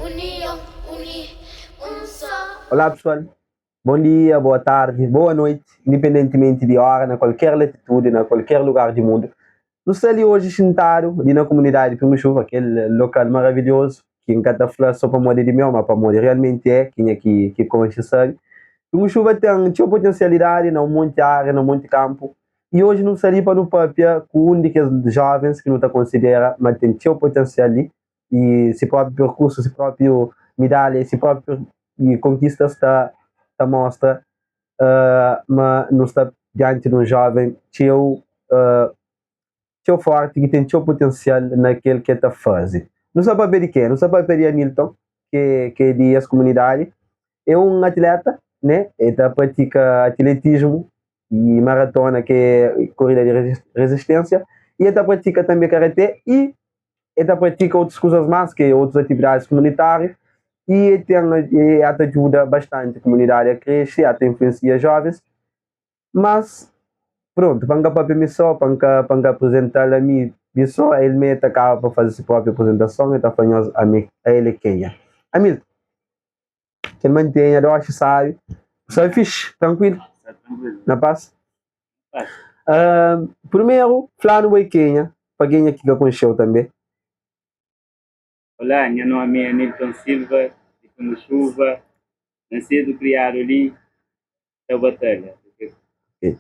Union, uni, un só. Olá pessoal, bom dia, boa tarde, boa noite, independentemente di hora, na qualquer latitude, na qualquer lugar di mundo. Nu sta li hoje xintadu li na comunidade di Pingo Chuva, kel local maravilhoso ki N ka ta fla so pamodi é di meu, ma pamodi realmente é, kenha ki ki konxe sabe. Pingo Chuva ten txeu potencialidade na un monti área, na un monti campo, i hoje nu sta li pa nu papia ku un di kes jovens ki nu ta konsidera ma ten txeu potencial li, i si propi perkursu, si propi midalha i si propi konkistas ta ta mostra ma nu sta dianti di un joven txeu txeu forti ki ten txeu potensial na kel ki el ta faze. Nu sta papia di ke? Nu sta papia di Anilton ki é di es kumunidadi, é un atleta ne, el ta pratika atletismu i maratona ki é korida di rezistênsia i el ta pratika tanbe karate i el ta pratika otus kuzas más ki é otus atividadis kumunitáriu i el ten el ta djuda bastanti kumunidadi a krese, a ta influensia jovens. Mas prontu, pa N ka papia mi sô, pa N ka pa N ka aprizental ami mi sô, el mê ta kaba pa faze se própi aprizentason, el ta fla nhos ami el é kenha. Amilton, kel mantenha dóxi sábi, bu sta fixi, trankuilu, na pas? Primeru, fla-nu bo é kenha, pa kenha ki ka konxe-u tanbê. Olá, nha nómi é Anilton Silva, di Pingo Chuva, nasidu kriadu li ta batalha. Ok.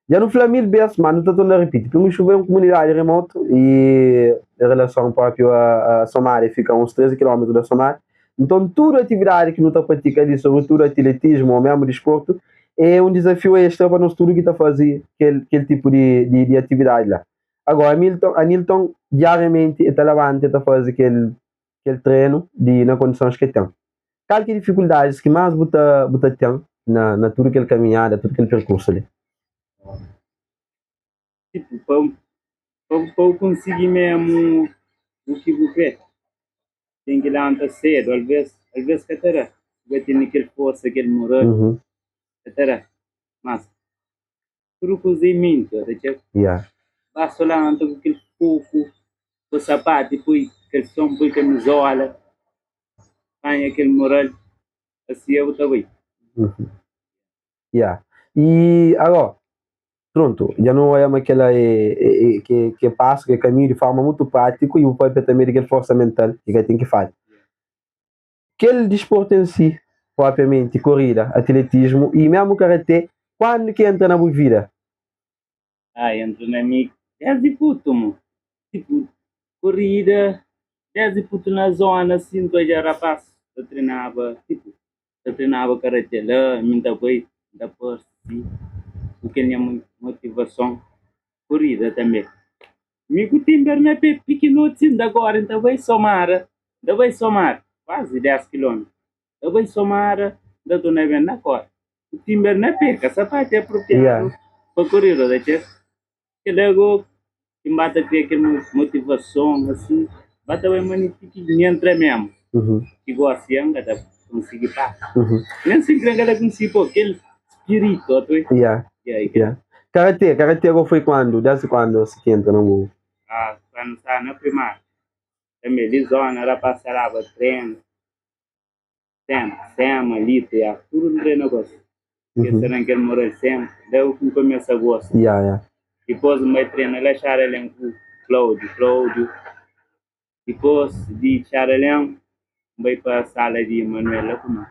Dja nu fla mil bes, ma nu ta torna ripiti, Pingo Chuva é un kumunidadi remotu i en relason propriu a Somada, el fika a uns 13 kilómetru da Somada. Nton tudu atividadi ki nu ta pratika li, sobritudu atiletismu ô mésmu disportu, é un dizafiu extra pa nos tudu ki ta faze kel kel tipu di di di atividadi la. Agora, Amilton, Anilton diariamenti el ta labanta el ta faze kel kel trenu di na kondisons ki el ten. Kal ki é difikuldadis ki más bu ta bu ta ten na na tudu kel kaminhada, tudu kel perkursu li? Tipu, pa pa pa bu konsigi memu u ki bu kre, ten ki lanta sedu, alves alves ka ta da, bu ka tene kel forsa, kel moral, ka ta da, mas tudu kuza é minti, ta txeu. Yeah. Basta lanta ku kel foku, poi sapatu, poi kalson, poi kamizola, panha kel moral, asi bu ta bai. Yeah. I agora, prontu, dja nu oia ma kela é, é, é, ke, ke pasu, ke kaminhu di forma mutu prátiku i bu papia tanbe di kel forsa mental ki ka ten ki fadja. Kel disportu en si, propriamenti, korida, atletismu i mésmu karate, kuandu ki entra na bu vida? Ah, entra na mi desdi putu mo. Tipu, korida, desdi putu na zona si N ta odja rapaz ta trenaba, tipu, ta trenaba karate la, mi N ta bai, N ta parse ku kel nha motivason. Korida tanbe. Mi ku Timber na pé pikinoti si N ta kore N ta bai Somara, N ta bai Somara, kuazi 10 kilómetru, N ta bai Somara, N ta torna ben na kore. Ku Timber na pé, ka sapatu apropriadu pa korida, ta txeu. Kel-la go ki N ba ta kria kel motivason asi, ba ta bai ma ti ki N entra mésmu, ki gosi N ka ta konsigi pasa. Nen si N kre N ka ta konsigi pô kel spiritu, oi. Yeah. Karate, karate go foi kuandu? Desdi kuandu asi ki entra na bu. Ah, kuandu staba na primária. Tanbe di zona rapaz ta daba trenu, sema, sema, lito, ya, tudu N trena ku es. Kes ta dan kel moral senpri, la ku N kumesa gosta. Ya, ya. Dipôs N bai trena la Xaralen ku Klaudiu, Klaudiu. Dipôs di Xaralen, N bai pa sala di Manuel la ku mi.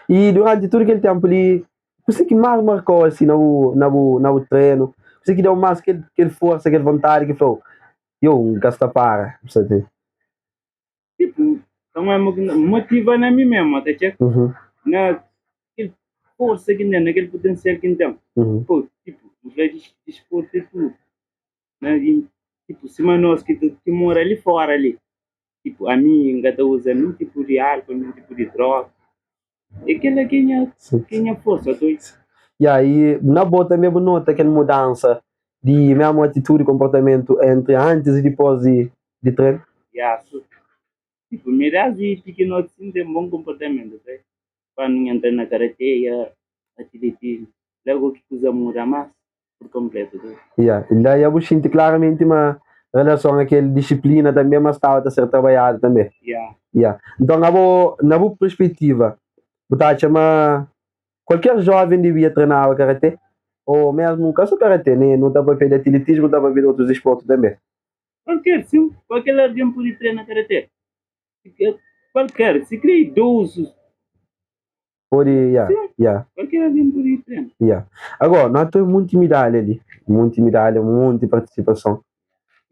I duranti tudu kel ténpu li, kuzê ki más marka-u asi na bu na bu na bu trenu? Kuzê ki da-u más kel kel forsa, kel vontadi ki fla-u, Yo, N ka sta para, N sta ten. Tipu, ka motiva na mi mésmu, ta txeka? Na kel forsa ki N ten, na kel putensial ki N ten. Pô, tipu, N fla disportu é tudu. Na tipu sima nos ki ta ki mora li fora li tipu ami N ka ta uza nin tipu di álkol nin tipu di droga é kila ki nha ki nha forsa ta oji. Ya i na bo tanbe bu nota kel mudansa di mésmu atitudi konportamentu entri antis i dipôs di di trenu? Ya su tipu mi desdi pikinoti si N ten bon konportamentu ta kuandu N entra na karate ya atiletismu la go ki kuza muda mas. pur konpletu. Ya, la ya bu xinti klaramenti ma. relason a kel disiplina tanbe ma staba ta ser trabadjadu tanbe. Yeah. Yeah. Nton abo na bu perspetiva bu ta atxa ma kualker joven dibia trenaba karate? Ou mesmu ka so karate ne nu ta papia di atilitismu nu ta papia di otus disportu tanbe. Kualker sim, kualker algen pudi trena karate. Kualker, si kre idozus. Pode, ya, Sim, ya. kualker algen pode trena. Ya. Agora, nós temos monti midalha li. Monti midalha, monti partisipason.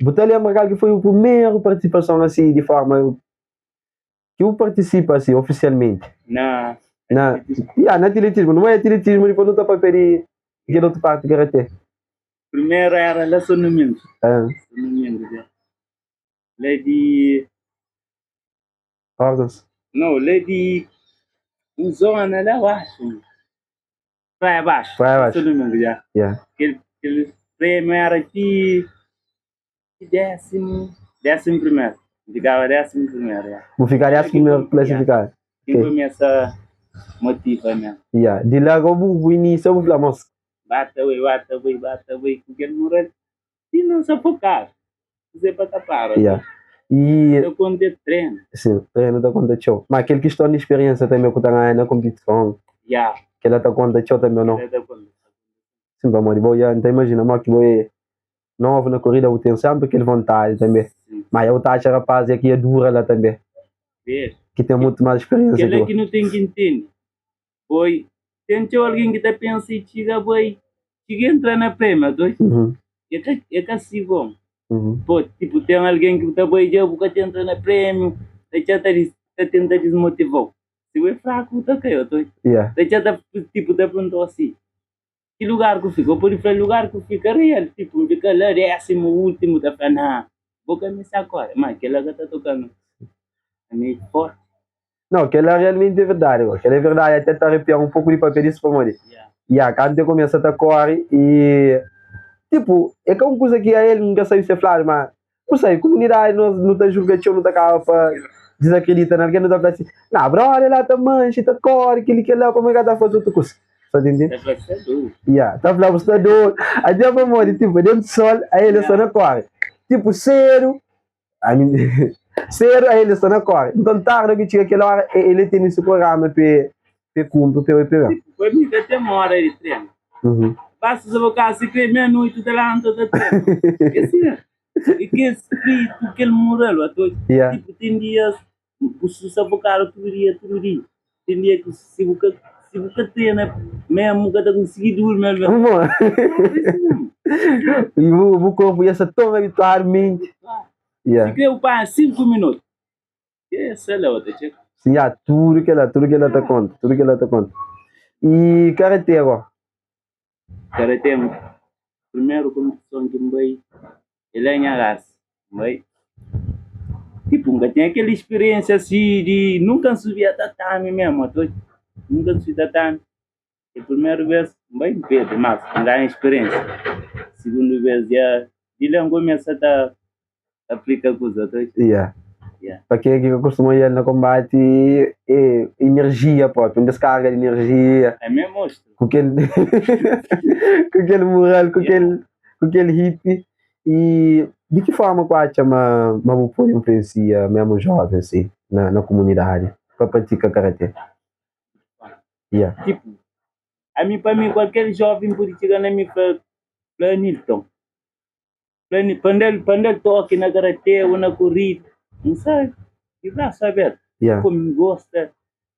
Bu ta lenbra kal ki foi bu primeru partisipason asi di forma ki bu partisipa asi ofisialmenti? Na Na, atletismu. ya, na atletismu. Nu bai atletismu dipôs nu ta papia di kel otu parti karate. Primeru era la São Domingos. Ah. São Domingos, ya. La di Órgãos. Não, lá di un zona lá baxu, Praia Baxu, Praia Baxu. São Domingos, já. Yeah. Kel, kel prêmio era ti, ti désimu, désimu primeru. Ficava désimu primeru, já. Bu fika désimu primeru klasifikadu. Ki Ok. kumesa motiva mesmu. Yeah. Di la go bu, bu inisia bu fla, mos, Ba ta bai, ba ta bai, ba ta bai, ku kel moral ti não sufokadu. Kuzê pa ta para. Yeah. E Ta konta é trenu. Sim, trenu ta konta txeu. Ma kel kiston di speriensa tanbe ku ta ganha na konpitison, Yeah. kela ta konta txeu tanbe o nau? Kela ta konta. Sim, pamodi bo ya, N ta imajina mo ki bo é novu na korida, bu ten senpri kel vontadi tanbe. Sim. Ma ya bu ta atxa rapaz ya ki ya dura la tanbe, Vê. ki ten mutu más speriensa ki Kela bo. ki nu ten ki ntende. Oi, ten txeu algen ki ta pensa i txiga bai, txiga entra na prêmio, oi. Uhum. É ka, é ka si bom. Uhum. Pô, tipo, ten algen ki ta bai dja bu ka ta entra na prêmio, ta txa ta, ta tenta desmotivau. Si bu é fraku, bu ta kai, oi. Yeah. Ta txa ta, tipo, ta perguntau asi, ki lugar ku fika? Bu pode fla lugar ku fika real, tipo, N fika la désimu últimu, ta fla, nah, bo ka meste kore, ma kela ka ta toka no. Ami é forti. Não, kel-la realmenti é verdadi gó. Kel-la é verdadi, até ta arrepiau un poku di papia disso pamodi ya, kantu el kumesa ta kóre i tipu, é ka un kuza ki ael nunka sabe si é fladu, ma nu sabe, kumunidadi nos nu ta julga txeu, nu ta kaba pa dizakredita na algen, nu ta fla si, nah, brother la ta manxe, ta kóre, kel-li kel-la, pamodi ka ta faze otu kuza. Sa ta intende? Ta fla sta doidu. Ya, ta fla bu sta doidu. Até pamodi tipu, dentu sol ael el sta na kóre, tipu sedu. Ami sedu a el sta na kore. Nton tarda ki txiga kel ora el e tene si programa pe pe kunpri pe bai pe ben. Tipo, pa mi ka ten ora di trena. Basta sa bo kasa si kre mea noiti ta lanta ta trena. É si mesmu. E kel spritu, kel moral, ato tipo ten dias Bu sta fokadu tudu dia, tudu dia. Ten dia ki si bu ka, si bu ka trena mesmu, bu ka ta konsigi durmi alves. Bom. E bu, bu korpu dja sta ton abituadu, menti. Yeah. Si kre bu panha 5 minutu, ke sta la, bu ta txeka. Sim, ya, tudu kela, tudu kela ta konta, tudu kela ta konta. E karate go? Karate, primeru kompetison ki N bai é la nha kasa. N bai, tipu N ka tinha kel spiriensia si di nunka N subia tatami memu atoji, nunka N subi tatami. É primeru bes N bai N perde, mas N ganha spiriensia. Sigundu bes dja di la N kumesa ta aplika kuza ta oji. Yeah. Yeah. Pa kenha ki ka kustuma iel na konbati é inerjia propi, un deskarga di inerjia. É mesmo mostru. Ku kel ku kel mural, ku kel ku kel hit. I di ki forma ku atxa ma ma bu pode influensia mesmu jovens si na na kumunidadi pa pratika karate? Yeah. Tipo, ami pa mi kualker jovem pode txiga na mi fla fla Anilton, Pa N da-l, pa N da-l toki na karate ô na korida, N sabe, di brasu abertu. Yeah. Komu N gosta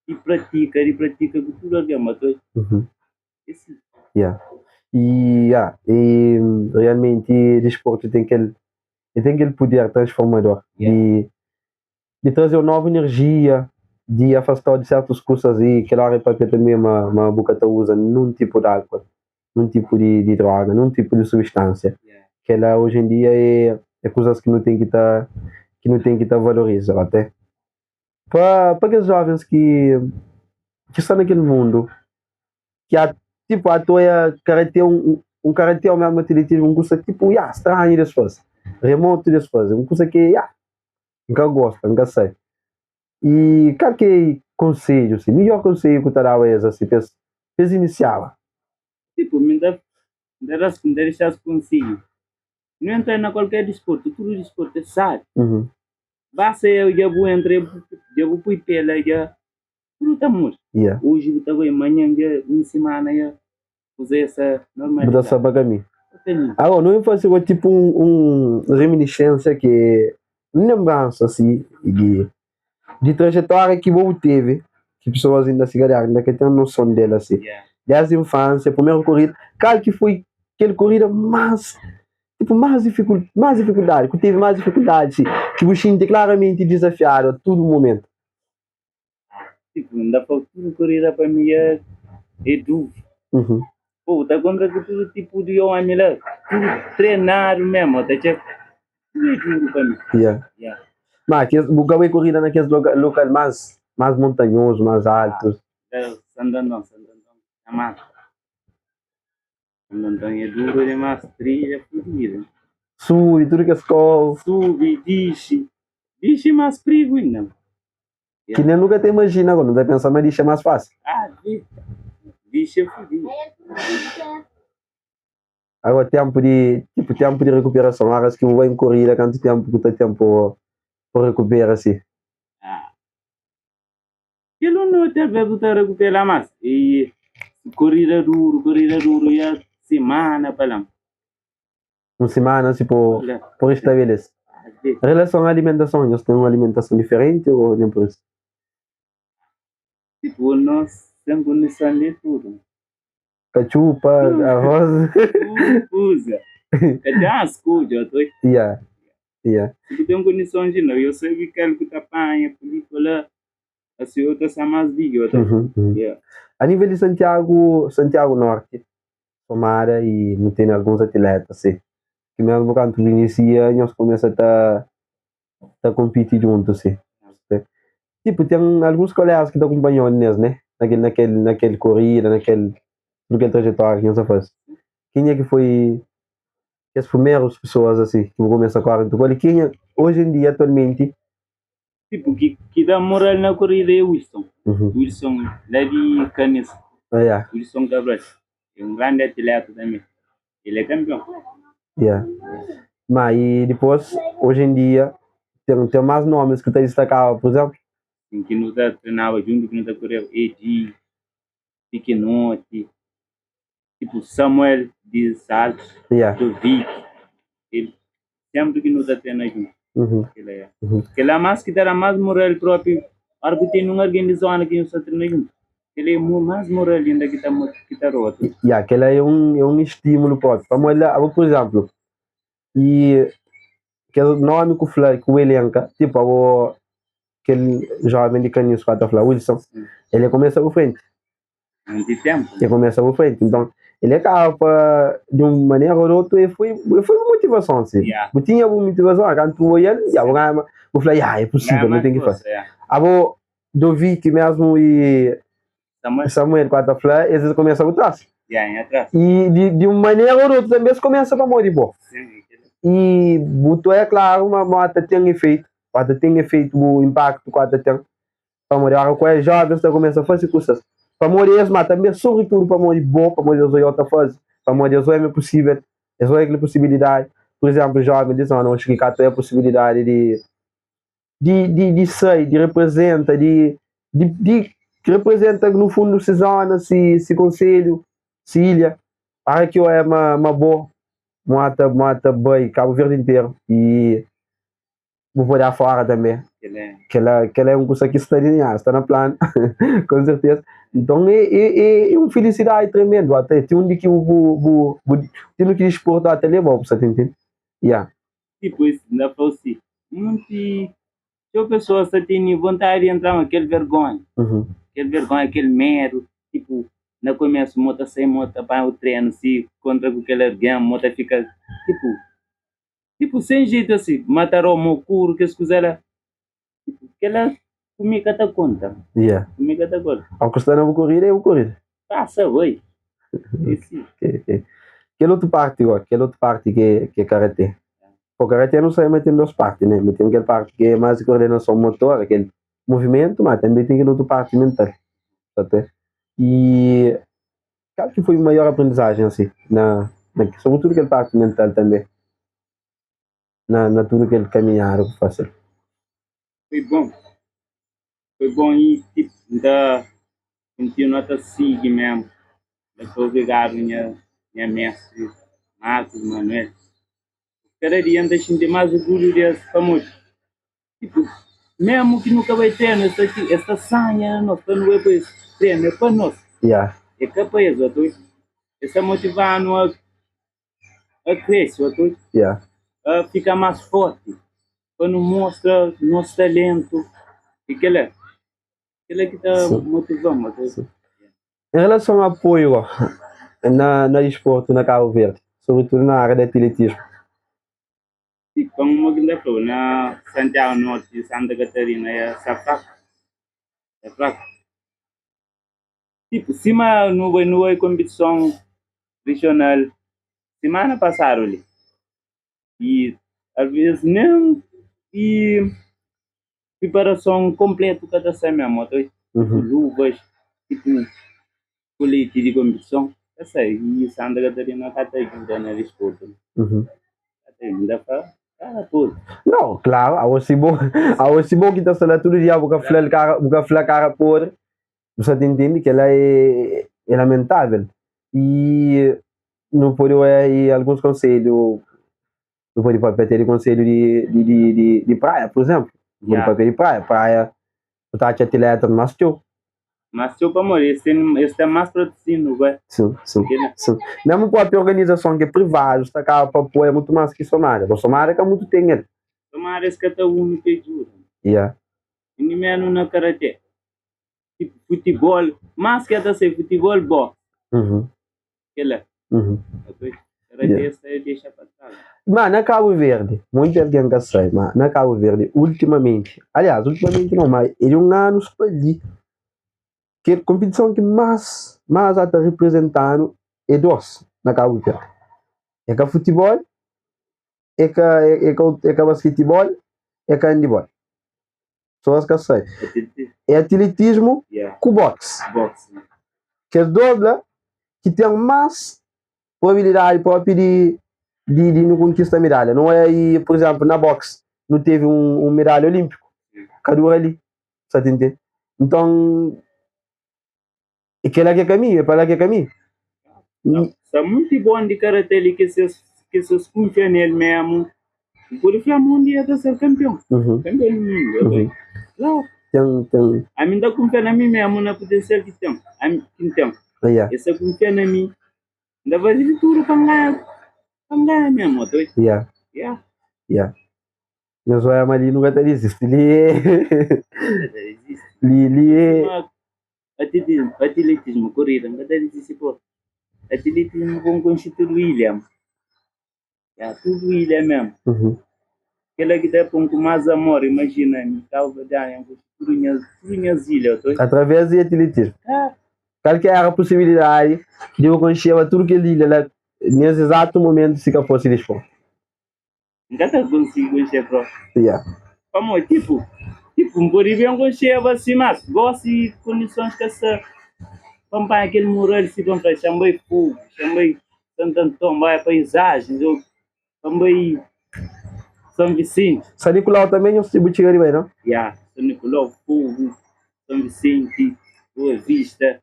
di pratika, di pratika ku tudu algen, ma ta é si. Yeah. E, yeah, e realmenti disportu ten kel, el ten kel puder transformador di di traze-u novu inerjia, di afasta-u di sertus kusas i kel óra i papia tanbê ma ma bu ka ta uza nun tipu di álkol, nun tipu di di droga, nun tipu di substánsia. Kel-la oji en dia é é kuzas ki nu ten ki ta ki nu ten ki ta valoriza até pa pa kes jóvens ki ki sta na kel mundu ki a tipu a ta oia karate un un karate ô mésmu atletismu un kusa tipu ya stranhu di es faze, remotu di es faze, un kusa ki ya. N ka gosta, N ka sai. I kal ki é konsedju, si midjór konsedju ku ta daba es asi pa es pa es inisiaba? Tipu, mi N ta N ta da-s, N ta dexa-s konsedju. Nu entra na kualker disportu, tudu disportu é sábi. Basta dja bu entra, dja bu pui pé la dja tudu ta muda. Oji bu ta bai, manhan dja un simana dja kuza dja sta Bu ta sta normalizadu. pa kaminhu. Agora, nu ben fase go tipo un reminiscência ki é un lenbransa asi di di trajetória ki bo bu teve, ki pesoas inda si kalhar inda ka ten noson del asi. Desdi infansia, primeru korida, kal ki foi kel korida más tipo más difikul más difikuldadi, ku teve más difikuldadi si, ki bu xinti klaramenti dizafiadu a tudu momentu? Tipo, N ta fla tudu korida pa mi é é duru. Pô, bu ta kontra ku tudu tipu di omi la, tudu trenadu memu, ta txeu tudu é duru pa mi. Yeah. Yeah. Ma kes, bu ka bai korida na kes loka lokal más más montanhozu, más altu? Ah, Santo Antão, Santo Antão ta mata. Santo Antão é duru dimas, trilha fudidu. Subi tudu kes kau. Subi, dixi, dixi más prigu inda. Ki nen nu ka ta imajina, nu ta pensa ma dixi é más fásil. Ah, dixi é fudidu. Agora tempu di tipo tempu di rekuperason, óras ki bu bai un korida kantu tempu ku ta ten pa pa rekupera si? Ah, kel un noti alvês bu ta rekupera más i korida duru, korida duru ya simana pa la. Un simana si pa pa restabelese. Relason a alimentason, nhos ten un alimentason diferenti ô nen por isu? Tipo nos ten kondison di tudu. Katxupa, arroz. Tudu kuza. Ka ten a skodje, otu. Yeah, yeah. Si bu ten kondison di nau, yo sabi kal ku ta panha puli pa la, asi yo ta sa mas bigi, otu. Yeah. A nível di Santiagu, Santiagu Norti, Somada i nu tene alguns atleta si, ki mesmu kantu bu inisia nhos kumesa ta ta konpiti djuntu si. Tipu ten alguns kolegas ki ta kunpanhau nes ne, na kel na kel na kel korida, na kel tudu kel trajetória ki nhos ta fase. Kenha ki foi kes primerus pesoas asi ki bu kumesa kore djuntu ku el i kenha oji en dia atualmenti Tipu ki ki da moral na korida é Wilson. Wilson la di Canis. Yeah. Wilson Cabral. É un grandi atleta tanbê. El é kanpion. Yeah. Ma i dipôs, oji en dia, ten ten más nomis ki ta distakaba, pur izénplu? Sin ki nu ta trenaba djuntu, ki nu ta koreba, Edi, Pikinoti, tipu Samuel di Saltos, Yeah. Dovic, el senpri ki nu ta trena djuntu. Kila é. Kila más ki ta da más moral propi ora ku tene un algen di zona ki nhos ta trena djuntu. Kila é más moral inda ki ta ki ta da otu. Ya, kila é un é un estímulu propi. Pamodi la, abo pur izénplu, i kes nomi ku fla ku elenka, tipu abo kel joven di Kanis ku a ta fla Wilson, el é kumesa bu frenti. Monti tempu. E kumesa bu frenti. Nton, el kaba pa, di un manera ô di otu, e foi, e foi bu motivason, si. Yeah. Bu tinha bu motivason, kantu bu oial, ya, bu ganha, bu fla, ya, é pusível, nu ten ki fase. Abo, Doviki mesmu i Samuel. Samuel ku ta fla, es kumesa bu tras. Yeah, nha tras. I di, di un manera ô di otu tanbe es kumesa pamodi bo. Sim, kila. I bu ta oia klaru ma ma ta ten efeitu, ma ta ten efeitu bu impaktu ku ta ten. Pamodi ora ku es jovens ta kumesa fasi kusas pamodi es, ma tanbe sobritudu pamodi bo, pamodi es oiau ta fazi, pamodi es oia ma é pusivel, es oia kil pusibilidadi. Pur izemplu, joven di zona oxi ki ka ta oia pusibilidadi di di di di sai, di reprezenta, di di di reprezenta nu fundu si zona, si si konselhu, si ilha. Ora ki oia ma ma bo, mo ta mo ta bai Kabu Verdi interu i Bu pode afora tanbe. Kela kela é un kusa ki sta delineadu, sta na planu, ku serteza. Nton é é é un filisidadi tremendu ata ti undi ki bu bu bu ti undi ki disportu ata leba-u bu sa ta intende? Ya. Dipôs N ta fla-u si, Monti txeu pesoas ta tene vontadi di entra, ma kel vergónha, kel vergónha, kel medu, tipu, na komésu mo ta sai, mo ta panha u trenu, si kontra ku kel algen, mo ta fika, tipu, Tipu sen jeito asi, mataró, mokuru, kes kuza la. Tipu kela ku mi ka ta konta. Yeah. Ku mi ka ta konta. Ó ku sta na bu korida é bu korida. Pasa bai. É si. Ok, ok. Kel otu parti gó, kel otu parti ki é, ki é karaté. Pô, karaté nu sabe ma ten dos parti, né? Ma ten kel parti ki é más di koordenason motor, kel movimentu, ma tanbe ten kel otu parti mental. Sa ta? I kal ki foi maior aprendizajen asi na, na, sobritudu kel parti mental tanbe? na na tudu kel kaminhada ku fase-l? Foi bon, foi bon i tipo N ta kontinua ta sigi mesmu. N ta obrigadu nha nha mestri Marcos Manuel. Kada dia N ta xinti más orgulhu di es pamodi tipo mesmu ki nu ka bai trenu es ta es ta sanha na nos pa nu bai pa es trenu é pa nos é ka pa es otu es ta motivanu a a krese otu a fika más forti pa nu mostra nos talentu i kila kila ki ta motiva-m otu. Em relason a apoiu na na disportu na Kabu Verdi, sobritudu na ária di atletismu. Como ki N ta fla-u, na Santiagu Norti, Santa Katarina é sta fraku, sta fraku. Tipu, sima nu bai nu bai konpitison rijional simana pasadu li, i alves nen i priparason konpletu ka ta sai mésmu, ota tipu luvas, tipu koleti di konpitison ka sai, i Santa Katarina ka ta ajuda na disportu, ka ta ajuda pa kara tudu. Nau, klaru, aos si bo, aos si bo ki ta sta la tudu dia bu ka fla-l kara, bu ka fla kara podri, Bu sa ta intende? Kel-la é é lamentável. I nu pode oia i alguns konselhu, nu pode papia até di konselhu di di di di di praia, pur izénplu. Nu pode papia di praia. Praia bu ta atxa atletas más txeu. Más txeu pamodi es ten es ten más patrosíniu bai. Sin, sin, sin. Mésmu própi organizason ki é privadu sta kaba pa apoia mutu más ki Somada. Bo Somada ka mutu ten el. Somada es ka ta uni pa e djuda. Ya. Ni menu na karaté. Tipo futibol, mas ki el ta sai futibol boxe. Kela. Karate sta dexa pa tras. Ma na Cabo Verde, monti algen ka sai, ma na Cabo Verde ultimamenti, aliás ultimamenti não, ma é di un anus pa li, kel kompitison ki mas mas ata reprezentanu é dos na Cabo Verde, é ka futibol, é ka é ka é ka basketibol, é ka handibol. Pesoas ka sai. É atletismu ku boxe. Kes dos la ki ten más probabilidadi propi di di di nu konkista medalha. Nu oia i, pur izénplu, na boxe nu tevi un un medalha olínpiku, ka dura li, sa ta intende? Nton, é kel-la ki é kaminhu, é pa la ki é kaminhu. Sta munti bon di karate li ki ses ki ses kunfia nel memu N pode fla ma un dia el ta ser kanpion, kanpion di mundu. El fla, Klaru. Ten, ten. Ami N ta kunfia na mi memu, na putensial ki ten, ami, ki N ten. Yeah. Es ta kunfia na mi. N ta faze di tudu pa N ganha, pa N ganha memu, ota oji. Yeah. Yeah. Yeah. Nhos oja ma li nu ka ta dizisti. Li é. Ka ta dizisti. Li, li é. Sima atletismu, atletismu, korida, N ka ta dizisti pô. Atletismu pa N konxe tudu ilha. Ya, tudu ilha mesmu. Kela ki ta pon ku más amor, imajina mi kabuverdianu, N konxe tudu nhas, tudu nhas ilha, oto. Através di atletismu. Klaru. Kal ki éra pusibilidadi di bu konxeba tudu kel ilha la nes izatu mumentu si ka fosi disportu? N ka ta konsigi konxe propi. Ya. Pamodi, tipu, tipu, N pode ben konxeba si, mas gosi kondisons ka sta pa N panha kel mural si pa N fla, xa-m bai Fogu, xa-m bai Santo Anton, bai paizagens, ou pa N bai São Vicente. San Nicolau tanbe nhos bu txiga di bai, nau? Ya, San Nicolau, Fogo, São Vicente, Boa Vista.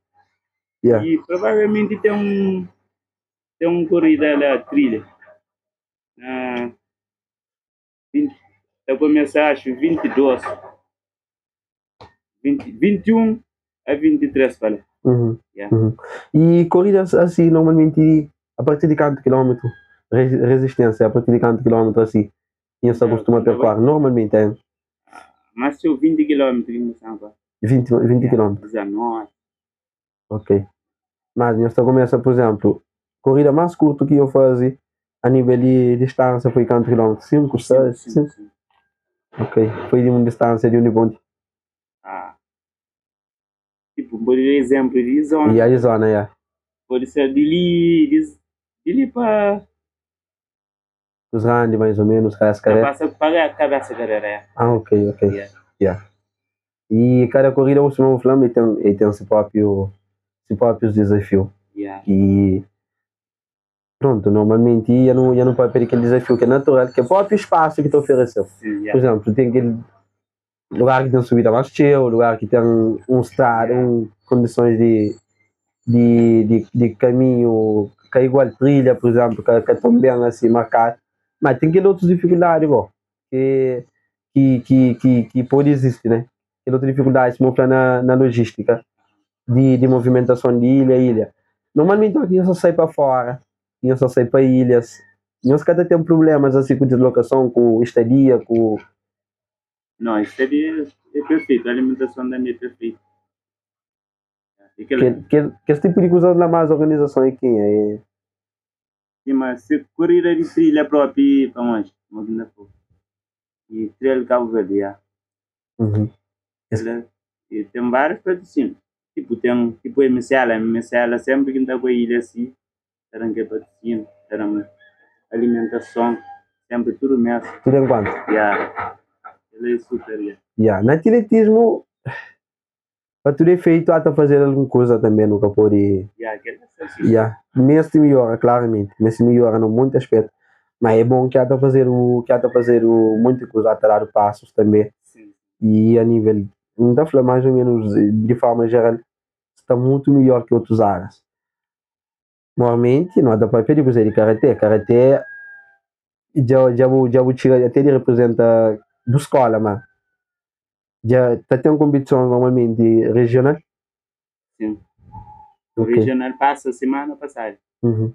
Ya. E provavelmente ten un ten un korida la, trilha, na 20, ta kumesa axu 22, 20, 21 a 23 pa la. Uhum. Yeah. Uhum. E corridas assim, normalmente, a partir de quanto quilómetro? Resistência, a partir de quanto quilómetro assim? Nhos ta costuma percorre? Normalmente é Mas txeu 20 quilómetro ki nu staba. 20, 20 quilómetro. 19. Ok. Mas nhos ta kumesa, pur izénplu, korida más kurtu ki yo faze a nível di distánsia foi kantu kilómetru? 5, 6, 5? Ok. Foi di un distánsia di undi pa undi? Ah. Tipu, N pode da izénplu di zóna. Ya, di zóna, ya. Pode ser di li, di li pa. Cruz Grande, mais ou menos, Cabeça Ta Carrera. pasa pa Cabeça Carrera, ya. Ah, ok, ok. Ya. Ya. E kada korida, sima bu fla-m, el ten, el ten si própiu, si própius dizafiu. Ya. E Prontu, normalmenti dja nu dja nu papia di kel dizafiu ki é natural, ki é própi spasu ki ta oferese-u. Pur izénplu, ten kel lugar ki ten subida más txeu, lugar ki ten un strada, un kondisons di di di di kaminhu ka igual, trilha pur izénplu ka ka ton ben asi markadu. Má ten kel otus difikuldadi bo ki ki ki ki ki pode izisti ne. Kel otu difikuldadi sima bu fla na na lojistika di di movimentason di ilha a ilha. Normalmenti óki nhos ta sai pa fora, nhos ta sai pa ilhas, nhos ka ta ten prublémas asi ku dislokason, ku estadia, ku. Não, estadia é perfeitu, alimentason tanbe é perfeitu. E kel. Kel kel kes tipu di kuzas la más organizason é kenha? É. Sima se korida di trilha propi pamodi mo ki N ta fla-u di Trail Cabo Verde ya. Kel-la e ten várius patrusíniu tipu ten tipu MCL, MCL sénpri ki N ta bai ilha si ta da-m kel patrusíniu ta da-m alimentason sénpri tudu mês. Tudu enkuantu? Ya, kel-la é super ya. Ya, na atiletismu Pa tudu efeitu ata fazedu algun kuza tanbe nu ka pode Ya, meste midjora klaramenti, meste midjora na monti aspetu, ma é bon ki ata fazedu ki ata fazedu monti kuza, ata dadu pasus tanbe y a nivel, N ta fla más o menus di forma jeral sta mutu midjor ki otus árias. Normalmenti no ta papia di kuzê di karaté, karaté dja dja bu dja bu txiga até di reprezenta bu skola ma dja ta ten konpitison normalmenti rejional? Sin. Ok. Regional pasa semana pasadu. Uhum.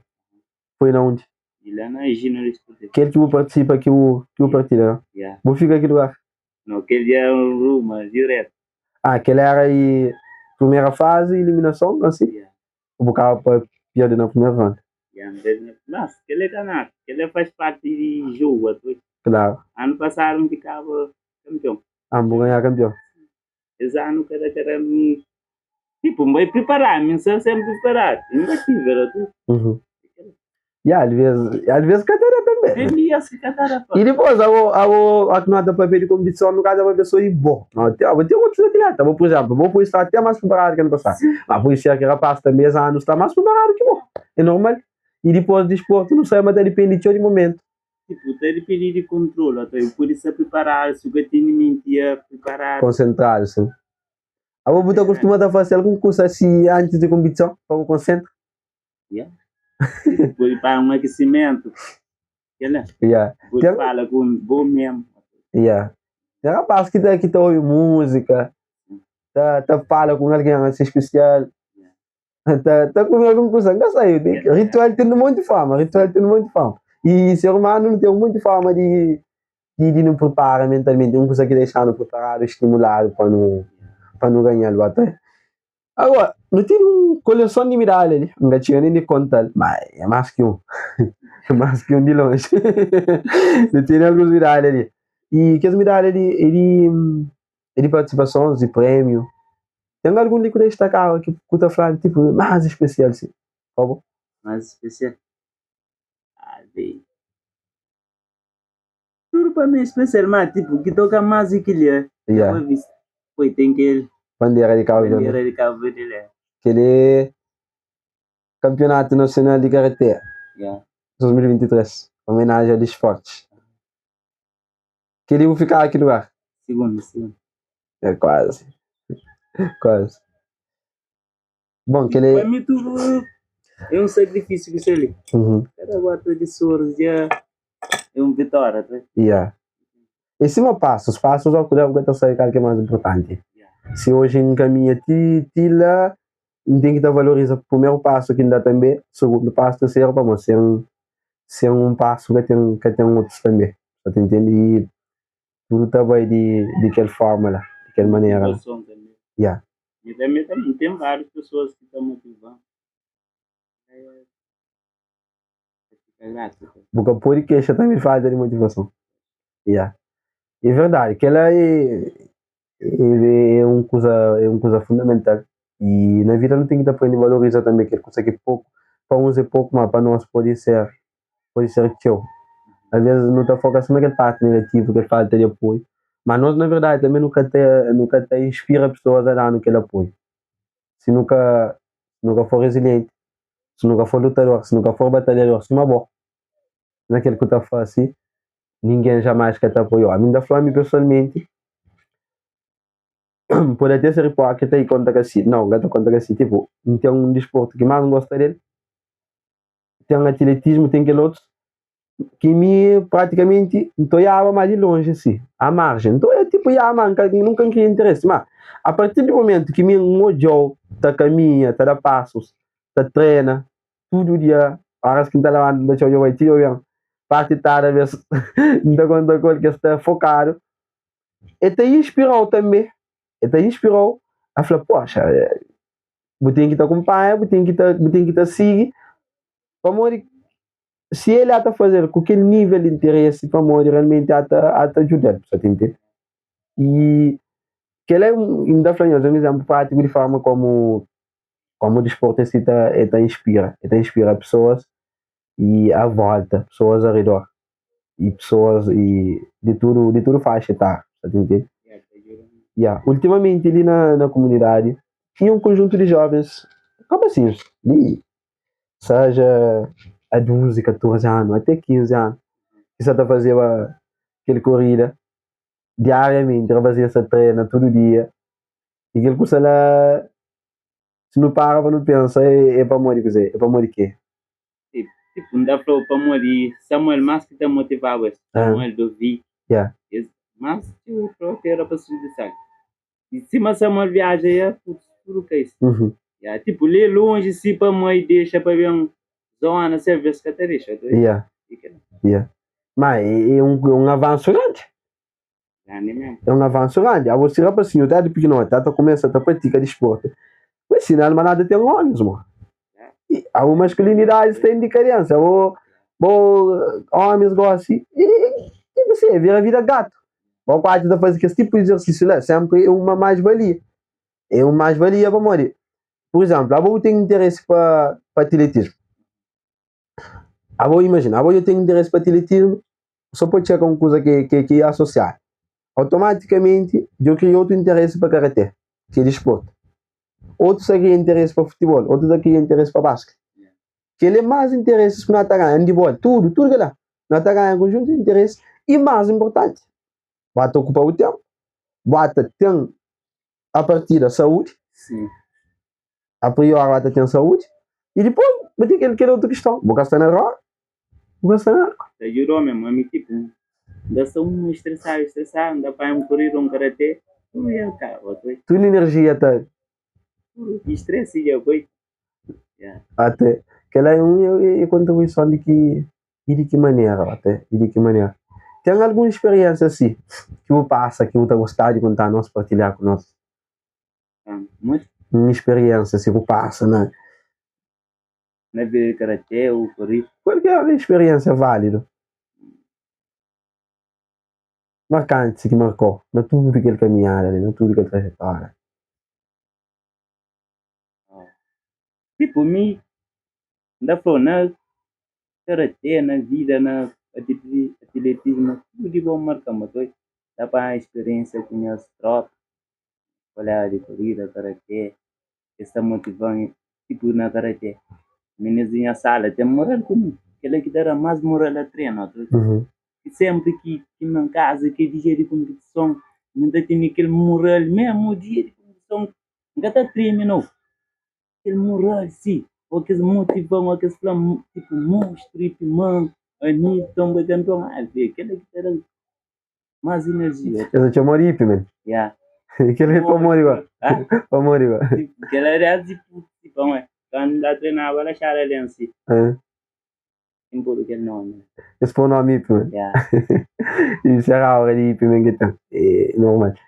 Foi na undi? E la na Gina Rispondê. Kel ki bu partisipa ki bu ki bu partida la? Ya. Bu fika ki lugar? No, kel dia ruma diretu. Ah, kel era i primera fazi, iliminason, asi? Ya. Bu kaba pa perde na primeru ronda. Ya, N perde na Mas, kel-la é ka nada. Kel-la faz parti di jogu atual. Klaru. Anu pasadu N fikaba kanpion. Ah, bu ganha kanpion. Es anu kada kada mi tipo N bai priparadu, mi N sta senpri priparadu. N ka tive la tu. Uhum. Ya, alvês, alvês ka ta da tanbê. Tem dias ki ka ta da pa. I dipôs, abo, abo, a ki no ta papia di konpitison, no ka ta papia so di bo. No, te, abo ten otus atleta. Bo, pur izénplu, bo pode sta até más priparadu ki anu pasadu. Ma pode ser ki rapaz tanbê es anu sta más priparadu ki bo. É normal. I dipôs, disportu, nu sabe ma ta dipende txeu di momentu. Tipo, ta dipende di kontrolu. Ata eu pode sta priparadu, si bu ka tene menti ya priparadu. Konsentradu, sin. Abo bu ta kustuma ta fase algun kusa asi antis di konpitison pa bu konsentra? Yeah. Pode paga um aquecimento. Kel-la. Yeah. Pode Tem- fala com bo mesmo. Yeah. Tem rapaz ki ta, ki ta obi música, ta, ta fala com alguém assim especial, ta, ta comer algum coisa, não sei, tem- ritual tem um monte de forma, ritual tem um monte de forma. E ser humano não tem um monte de forma de, de, de não prepara mentalmente, um coisa que deixa no preparado, estimulado para não, para não ganhar o até. Agora, nu tene un koleson di midalha li, N ka txiga nen di konta-l, ma é más ki un, é más ki un di lonji. Nu tene alguns midalha li. I kes midalha li é di é di partisipasons, di prémiu. Ten algun li ku ta distakaba ki ku ta fladu tipu más spesial si pa bo? Más spesial? Ah, bem. Tudu pa mi é spesial, má tipu ki toka más é kel-li. Yeah. Boa Vista. Poi ten kel Bandera di Cabo Verde. bandera di Cabo Verde la. Kel é Kampionatu Nasional di Karaté Yeah. 2023, omenaji a Desportes. Kel-li bu fikaba ki lugar? Sigundu, sigundu. É kuazi, kuazi. Bon, kel-li Pa mi tudu é un sakrifisiu ki sta li. Uhum. Kada gota di suor dja é un vitória, ta? Yeah. É sima pasus, pasus ó ku ka ta sabe kal ki é más inportanti. Yeah. Si oji N kaminha ti ti la, N ten ki ta valoriza primeru pasu ki N da tanbe, sugundu pasu, terseru, pamodi sen sen un pasu ka ten ka ten otus tanbe. Sa ta intende? I tudu ta bai di di kel forma la, di kel manera la. Motivason tanbe. Yeah. Mi tanbe ta ten várius pesoas ki ta motiva-m. É gratu. Bu ka pode kexa tanbe di falta di motivason. Yeah. É verdadi, kel-la é é un kuza é un kuza fundamental i na vida nu ten ki ta prende valoriza tanbe kel kuza ki poku pa uns é poku ma pa nos pode ser pode ser txeu. Alvês nu ta foka sô na kel parti negativu, kel falta di apoiu, ma nos na verdadi tanbe nu ka ta nu ka ta inspira pesoas a da-nu kel apoiu. Si nu ka nu ka for rezilienti. Si nu ka for lutador, si nu ka for batalhador sima bo, na kel ku ta fase, ningen jamais ka ta apoiau. Ami N ta fla, ami pesoalmenti, N pode até ser ipókrita i konta ka si, nau, N ka ta konta ka si, tipu, N ten un disportu ki más N gosta del, ten atiletismu, ten kel otus, ki mi pratikamenti N ta oiaba ma di lonji si, a marjen, N ta oia tipu ya ma N ka nunka N kria interesi, ma a partir di mumentu ki mi N odjau ta kaminha, ta da pasus, ta trena tudu dia, oras ki N ta labanta N ta txeu dja bai ti dja ben, parti tardi abes N ta konta ku el ki es sta fokadu, e ta inspirau tanbe, e ta inspirau a fla poxa bu ten ki ta kunpanha, bu ten ki ta bu ten ki ta sigi pamodi si el ata fazel ku kel nivel di interesi pamodi realmenti ata ata djudal, bu sa ta intende? I kela é un N ta fla nhos é un izénplu prátiku di forma komu komu disportu em si ta e ta inspira, e ta inspira pesoas i a volta, pesoas a redor i pesoas i di tudu di tudu faixa etária, bu sa ta intende? Ya, ultimamenti li na na komunidadi tinha un konjuntu di jovens rapasinhus di seja a 12, 14 anu ate 15 anu ki sa ta fazeba kel korida diariamenti, rapazinhus sa trena tudu dia i kel kusa la si nu para pa nu pensa é pamodi kuzê? É pamodi kê? Tipu, N ta fla-u pamodi Samuel más ki ta motivaba es, Samuel, Davi, es más txeu própi éra pa Spritu Santu. I sima Samuel viaja ya tudu kai si. Ya, tipu, li é lonji si pa mai dexa pa ben zona si alvês ka ta dexa. Ya, ya. Ma é un avansu grandi. Grandi mesmu. É un avansu grandi. Abo si rapasinhu desdi pikinoti ta kumesa ta pratika disportu, bu é sinal ma nada ten omis mo. I abo maskulinidadi sta en dikadênsia. Abo bo omis gosi i tipu si é vira vida gatu. Bo kuadju ta faze kes tipu di izersísiu la sénpri é uma mais-valia. É un mais-valia pamodi, pur izénplu, abo bu ten interesi pa pa atiletismu. Abo imajina, abo dja ten interesi pa atiletismu, so pode txeka un kuza ki ki ki asosiadu. Automatikamenti dja kria otu interesi pa karate, ki é disportu. Otus ta kria interesi pa futibol, otus ta kria interesi pa baske. Kel é más interesis ku no ta ganha, andibol, tudu, tudu kila. No ta ganha konjuntu di interesi i más inportanti, ba ta okupa bu tenpu, ba ta ten a partida saúdi, a priori ba ta ten saúdi, i dipôs bu ten kel kel otu kiston, bu ka sta na droga, bu ka sta na álkol. Ta djuda mésmu, ami tipu, N ta sta un stresadu, stresadu, N ta panha un korida, un karate, tudu dja kaba. Tudu inerjia ta. Tudu ki stresi dja bai. Ate kel-la é un é kontribuison di ki i di ki manera ate i di ki manera. Ten algun speriénsia si ki bu pasa ki bu ta gostaba di konta nos, partilha ku nos? Un speriénsia si bu pasa na. Na vida di karate ô korida? Kualker speriénsia válidu. Markanti ki markau na tudu kel kaminhada li, na tudu kel trajetória. Tipu mi N ta fla-u na karate, na vida, na atiletismu, tudu di bon marka-m ma toi ta panha spiriénsia ku nhas trópa, koléga di korida, karate, es ta motiva-m tipu na karate minis di nha sala ten moral ku mi, kel-la ki ta da-m más moral a trena. Ki senpri ki N na kaza ki é dia di konpitison mi ta tene kel moral mésmu dia di konpitison N ka ta treme nau. Kel moral si ô kes motiva-m ô kes fla-m tipu monstru Ipman Anilton ba kanton ave kel-la ki ta da-m más inerjia. Es ta txoma-u di Ipman? Ya. Kel-la é pamodi gó? Pamodi gó? Kel-la désdi putu pamodi kandu N ta trenaba la Xara Lensi. N podu kel nomi. Es pô nomi Ipman? Ya. Isso era aura di Ipman ki ten. É normal.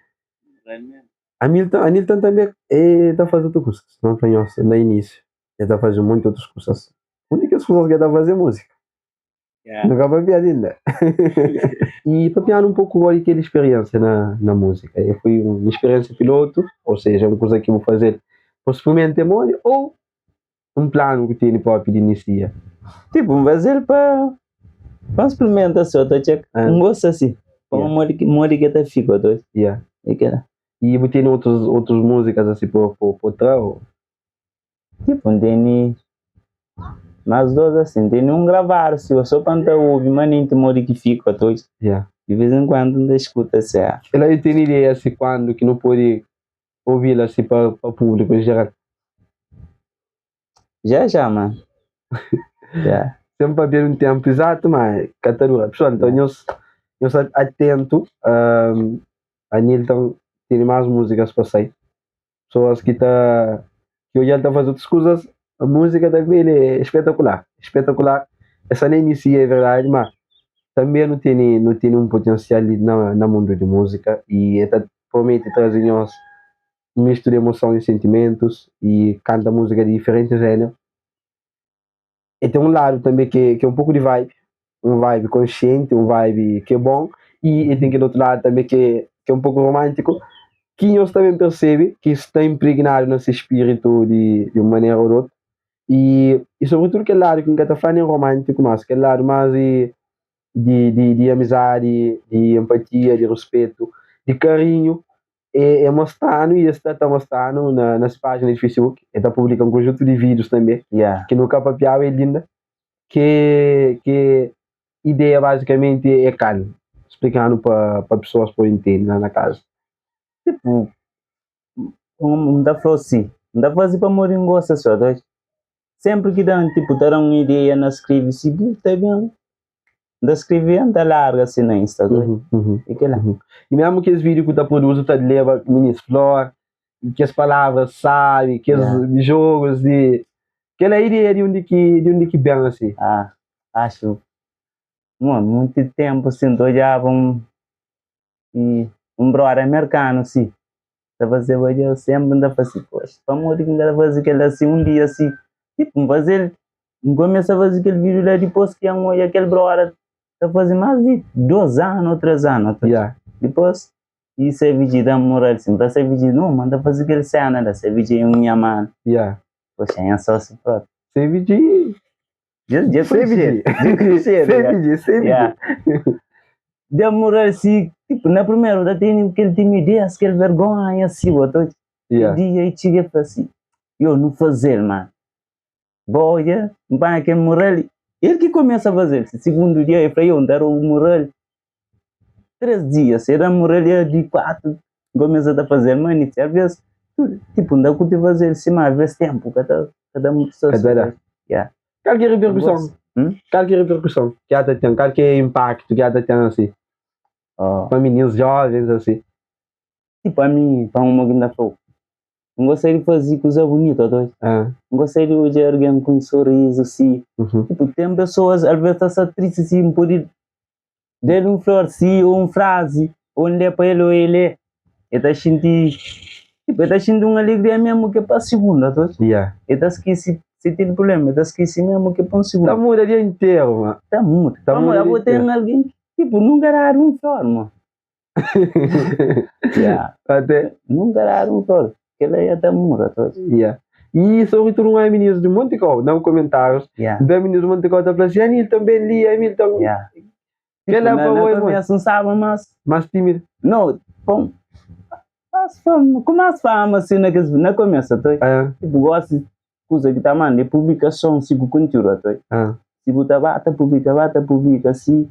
Normal mesmu. Anilton, Anilton tanbe e ta faze otu kusas, não fla nhos na inísiu, e ta faze monti otus kusas. Un di kes kusas ki e ta faze é múzika. Yeah. Nu ka papia di inda. I papianu un poku gó di kel speriénsia na, na múzika. E foi un speriénsia pilotu, ou seja, un kusa ki bu faze pa sprimenta é modi ou un planu ku tene propi di inisia? Tipu, N faze-l pa pa N sprimenta so, ta txeka. Ah. N gosta si, pa Yeah. modi ki modi ki ta fika, ta odja. Yeah. É kela. I bu tene otus otus múzikas asi pa pa pa tra ou? Tipu, N tene. Mas dos assim, tem um gravado si, só pa nta obi manenti modi ki fika otois. Yeah. Di vez em quando nta escuta si. Ah. Ela aí tem ideia si quando ki nu pode obi-l asi pa pa público em geral? Já já, man. Já. Sem papia di un tempu exato, ma ka ta dura. Pessoal, então nhos nhos sta atento, um, Anilton tene mais músicas pa sai. Pessoas ki ta ki odja-l ta faze otus kuzas, músika tanbe el é espetakular, espetakular. Essa nem inicia é verdade, ma tanbe nu tene nu tene un potensial li na na mundu di músika y el ta promete traze nhos un mistu di emoson y sentimentus y kanta músika di diferenti jéneru. E ten un ladu tanbe ki é un poku di vibe, un vibe konsienti, un vibe ki é bon y e ten kel otu ladu tanbe ki é un poku romántiku ki nhos ta ben persebe ki sta inpregnadu na se spiritu di un manera ô di otu y sobritudu kel ladu ki N ka ta fla nen romántiku mas kel ladu más di di amizadi, di empatia, di ruspetu, di karinhu E e mostranu y e sta ta mostranu na na se pájina di Facebook. E ta publika un konjuntu di vídius tanbe Yeah. ki nu ka papiaba el inda. Ke ke ideia bazikamenti é kal? Splikanu pa pa pesoas pode ntende la na kaza. Tipo, N ta fla-u si, N ta faze pamodi N gosta so, ta odja? Sempri ki dan tipo ta dan un ideia na skrivi si bu ta ben N ta skrivi N ta larga si na Instagram e kela. E mesmu kes video ku ta produzi ta leba minis flor kes palavras sabi kes jogos di kela ideia di undi ki di undi ki ben asi. Ah axu monti tempu si N ta odjaba un I un brother merkanu si ta fazeba dja senpri N ta fla si, poxa, pamodi ki N ka ta faze kel-la si un dia si? Tipu, N faze-l, N kumesa faze kel vídiu la dipôs ki N odja kel brother ta faze más di dôs anu ô três anu. Dipôs, i CVG da-m moral si, N fla CVG, no, ma N ta faze kel séna la, CVG é un nha manu. Poxa, nha sósiu própi. CVG! Dja dja konxedu. Dja konxedu. CVG, CVG. Ya. Da moral si, tipo, na primeru ta tene kel timidez, kel vergonha si, bo ta Ya. Dia e txiga e fla si, yo, nu fazel, mano. Bo odja, N panha kel moral, el ki kumesa fazel. Sigundu dia e fla, yo, N ta da-u moral. 3 dia, se da moral dia di 4, N kumesa ta fazel, mano, i alves, tipo, N ta kurti fazel sima alves tempu ka ta ka da mutu Ka ta da. Ya. Kal ki é reperkuson? Hum? Kal ki é reperkuson ki ata ten? Kal ki é impaktu ki ata ten asi? Oh. Pa mininus jovens asi? Tipo ami, pa uma ki N ta fla-u, N gosta di faze kuza bunitu ato. Ah. N gosta di odja algen ku un sorizu si. Uhum. Tipo, ten pesoas alves ta sta tristi si, N pode da-l un flor si, ô un frazi, ô N lé pa el ô el lé, el ta xinti, tipo, el ta xinti un alegria mésmu ki é pa sigundu ato. Yeah. El ta skese si ten prubléma, el ta skese mésmu ki é pa un sigundu. Ta muda dia interu, ma. Ta muda. Ta muda Pamodi dia abo ten interu. algen ki, tipo, nunka dadu un flor, ma. Yeah. Até. Nunka dadu un flor. Kel-la ya ta muda to. Yeah. E sobretudo un meninos de Monte Cau, não comentários. Yeah. Da meninos de Monte Cau ta fla assim, Anilton ben li, Hamilton. Yeah. Kel-la Na, pa na bo é bom. começo não sabe, mas Mais tímido. não, bom, faz fama, com mais fama assim na, na começo, tô. Ah, Tipo, gosto de coisa que tá mano, de publicação, sigo conteúdo, tô. ah. Si bu ta ba ta publika, ba ta publika si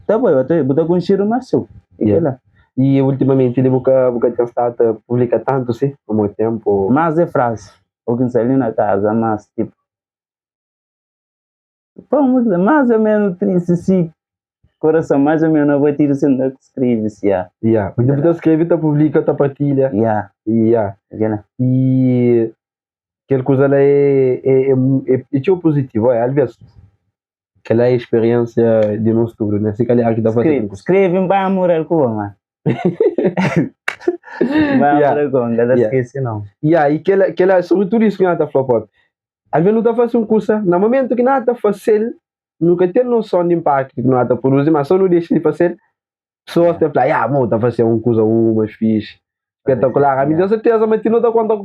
ta bai, ba ta bu ta konxedu más txeu. É Yeah. kel-la. E ultimamente li bu ka bu ka ten stadu ta publika tantu si? Pamodi tempu. Más é frazi. Ô ki N sta li na kaza, más tipo pamodi más ô ménus tristi si korason más ô ménus abatidu si N ta skrebe si ya. Yeah. Bu ta skrebe, ta publika, ta partilha. Ya. Yeah. É kel-la. E kel kuza la é é é é txeu puzitivu. Oia, alvês kel-la é speriénsia di nos tudu, né? Si kalhar ki ta fase Skrebe, skrebe N ba mural ku bo, mano. N ba mural ku bo, N ka ta skese nau. Ya, i kel-la, kel-la, sobritudu isu ki N ta fla propi. Alvês nu ta fase un kusa, na mumentu ki N ta fase-l, nu ka ten noson di inpaktu ki nu ta produzi, ma so nu dexa di fase-l, Pesoas ta fla, ya, mo ta fase un kuza uma fixi, espetakular. Ami ten serteza ma ti no ta konta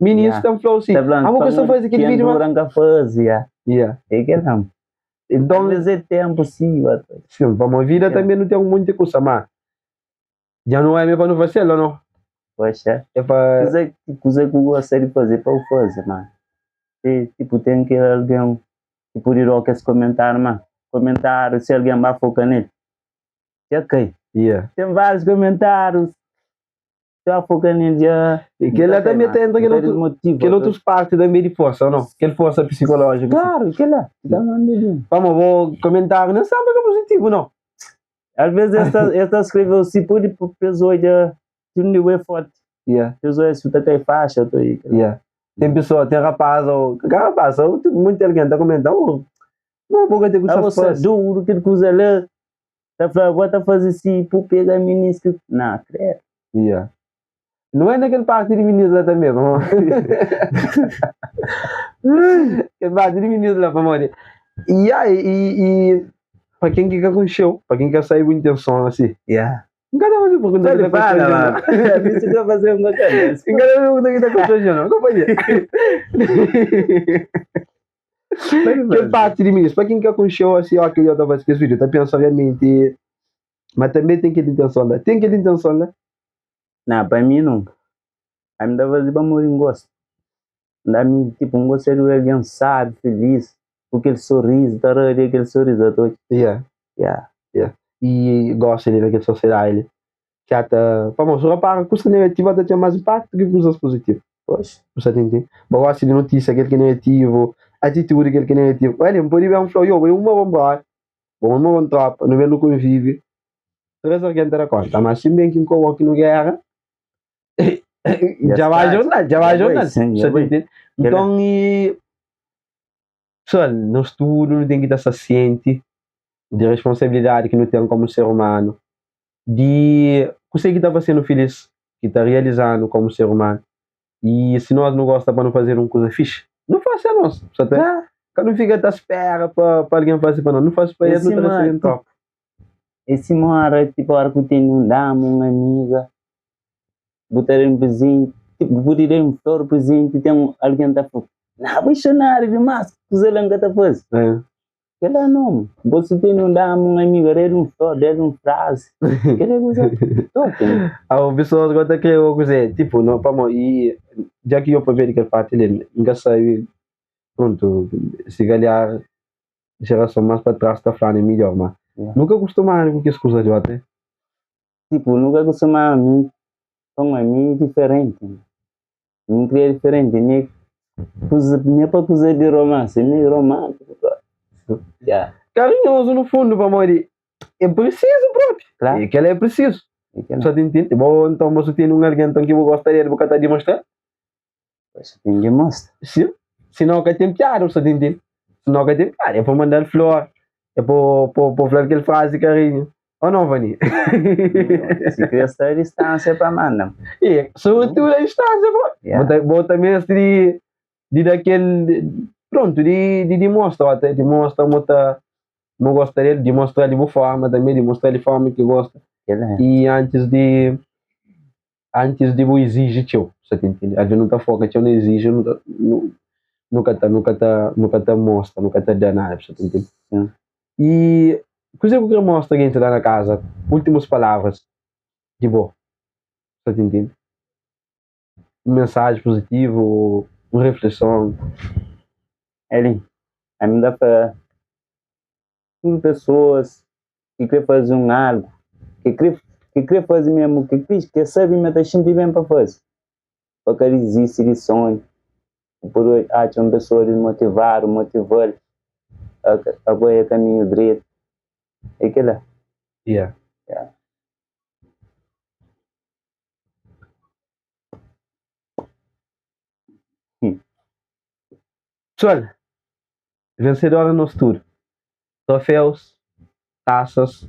minis ta fla-u si, amo ka sta faze kel vídeo ma. Ka faze, ya. Ya. É kel-la. Então, Às vezes é tempo, sim, sim, pamo vida também não tem um monte de kusa, ma dja não é mesmo pa nu fasel, ou não? Poxa. É pa Kuza, kuza ki bu gosta di faze, pa bu faze, mano. Te tipo ten kel algen ki pode da-u kes komentáriu má komentáriu si algen ba foka nel dja kai. Yeah. Ten várius komentárius si ba foka nel dja E kel-la dja kai tanbe má ta entra bu kel ta otu desmotiva kel otus parti tanbe di forsa ô nau? Kel forsa psikolójiku si. Klaru kel-la ta manda di. Pamodi bo komentáriu nen sénpri ka puzitivu nau. Alvês es ta es ta skrebe-u si pode pa es odja si undi bu é fórti. Yeah. Pa es odja si bu ta kai faxi ô ta. Yeah. Ten pesoa, ten rapaz ô ka rapaz, ô monti algen ta komenta, ô bo bo ka ten ku Abo sta duru kel kuza la, ta fla bo ta faze si pu pega minis ki na kredu. Yeah. Não é naquele parte de minis lá também, pamodi. Kel parte di minis lá, pamodi. Yeah, e, e, e pa ken ki ka konxeu, pa ken ka sabe bu intenson asi. Yeah. N ka ta faze pergunta ki ta Fala, konstranje, mano. não. Isso que eu fazer uma cabeça. N ka ta faze pergunta ki ta konstranje, não. Companhia. Kel parte di minis, pa ken ka konxeu asi, ó, ki eu ta faze kes vídeo, ta pensa realmenti, ma tanbe ten kel intenson la. Ten kel intenson la? Na, pa mi nunka. Ami ta faze pamodi N gosta. Ami, tipo, N gosta di obi algen sábi, filis, ku kel sorizu, ta radia kel sorizu atoa. Yeah. Yeah. Yeah. I gosta di na kel sosiedadi li ki ata, pamodi si rapara kusa negativu ata ten mas impaktu ki kusas puzitivu. Pois. Bu sa ta intende? Bo gosta di notisia kel ki é negativu, atitudi kel ki é negativu. Olha, N pode ben fla-u, yo, bo é uma bon brother, bo é uma bon tropa, nu ben nu konvivi, 3 algen ta da konta, ma si ben ki N ka oki nu gera, dja ba jornal, dja ba jornal, sa ta intende? Nton, i pessoal, nos tudu nu ten ki ta sta sienti di responsabilidadi ki nu ten komu ser umanu, di kuse ki ta fase-nu filis, ki ta realiza-nu komu ser umanu. I si nos nu gosta pa nu fazedu un kuza fixi, nu fase anos. Sa ta ka nu fika ta spera pa pa algen fase pa nos, nu fase pa es, nu ta resebe en troka. É sima ora, tipo ora ku tene un dama, un amiga, bu ta da un presenti, tipo bu pudi da un flor presenti, ten algen ta fla, na apaixonadu dimas, kuza la N ka ta faze. Kela nau, bo si tene un dama, un amiga, da-l un flor, da-l un frazi, kela é kuza top. Aô, pesoas gosta ta kre ô kuzê, tipo, no, pamodi, i dja ki yo pabia di kel parti li, N ka sabe, prontu, si kalhar jerason más pa tras ta fla-nu é midjór, má nu ka kustumadu ku kes kuza li, ote. Tipo, nu ka kustumadu, mi, pa mi é diferenti, mi N kria diferenti, mi kuza, mi é pa kuza di romansi, mi é romántiku, ya. Karinhozu no fundu, pamodi é prisizu propi, Klaru. e kel-la é prisizu. É kel-la. Sa ta intende? Bo, nton, bo su tene un algen nton ki bu gosta di el, bu ka ta dimostra-l? Pois, ten ki mostra. Sim, sinau ka ten piada, bu sa ta intende? Sinau ka ten piada, é pa manda-l flor, é pa pa fla-l kel frazi karinhu. Ô nau, Vani? Si kre sta a distánsia pa manda-m. E, sobretudu a distánsia, pô. Yeah. Bo ta, bo ta meste di, di da kel, prontu, di, di dimostra, ó, ta dimostra mo ta, mo gosta del, dimostra-l di bu forma tanbe, dimostra-l di forma ki gosta. Kel-la. I antis di. antis di bu iziji txeu, sa ta intende? Alvês nu ta foka txeu na iziji, nu ta nu ka ta nu ka ta nu ka ta mostra, nu ka ta da nada, sa ta intende? I kuzê ku krê mostra gentis la na kaza? Últimus palavras di bo, sa ta intende? Un mensaji puzitivu, un refleson. Eli, ami N ta fla tudu pesoas ki kre faze un algu, ki kre ki kre faze mesmu, ki kre ki sabe ma ta xinti ben pa faze, pa ka dizisti di sonhu, bu pode atxa un pesoa dismotivadu, motiva-l a a bai a kaminhu dretu, é kila. Yeah. Yeah. Pessoal, Vensedor é nos tudu. Troféus, tasas,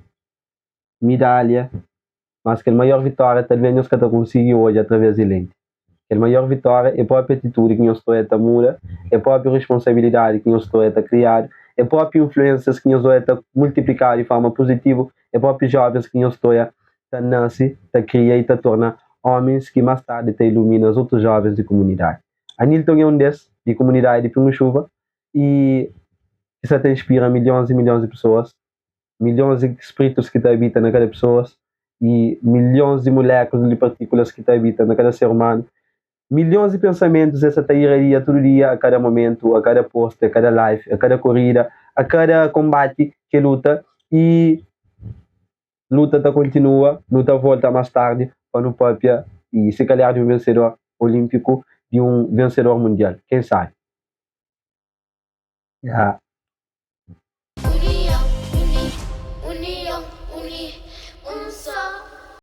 midalha, mas kel maior vitória talvês nhos ka ta konsigi odja através di lenti. Kel maior vitória é própi atitudi ki nhos ta ta muda, é própi responsabilidadi ki nhos ta ta kriadu, é própi influênsias ki nhos ta multiplikadu di forma puzitivu, é própi jovens ki nhos ta ta nase, ta kria i ta torna ómis ki más tardi ta ilumina otus jovens di kumunidadi. Anilton é un des, di kumunidadi di Pingu-Xuva, i ki sa ta inspira milhons i milhons di pesoas, milhons di spritus ki ta abita na kada pesoas i milhons di mulékulas di partikulas ki ta abita na kada ser umanu. Milhons di pensamentus es sa ta iradia tudu dia, a kada momentu, a kada post, a kada live, a kada korida, a kada konbati ki luta i luta ta kontinua, nu ta volta más tardi pa nu papia i si kalhar di un vensedor olínpiku, di un vensedor mundial, ken sabi? Ya.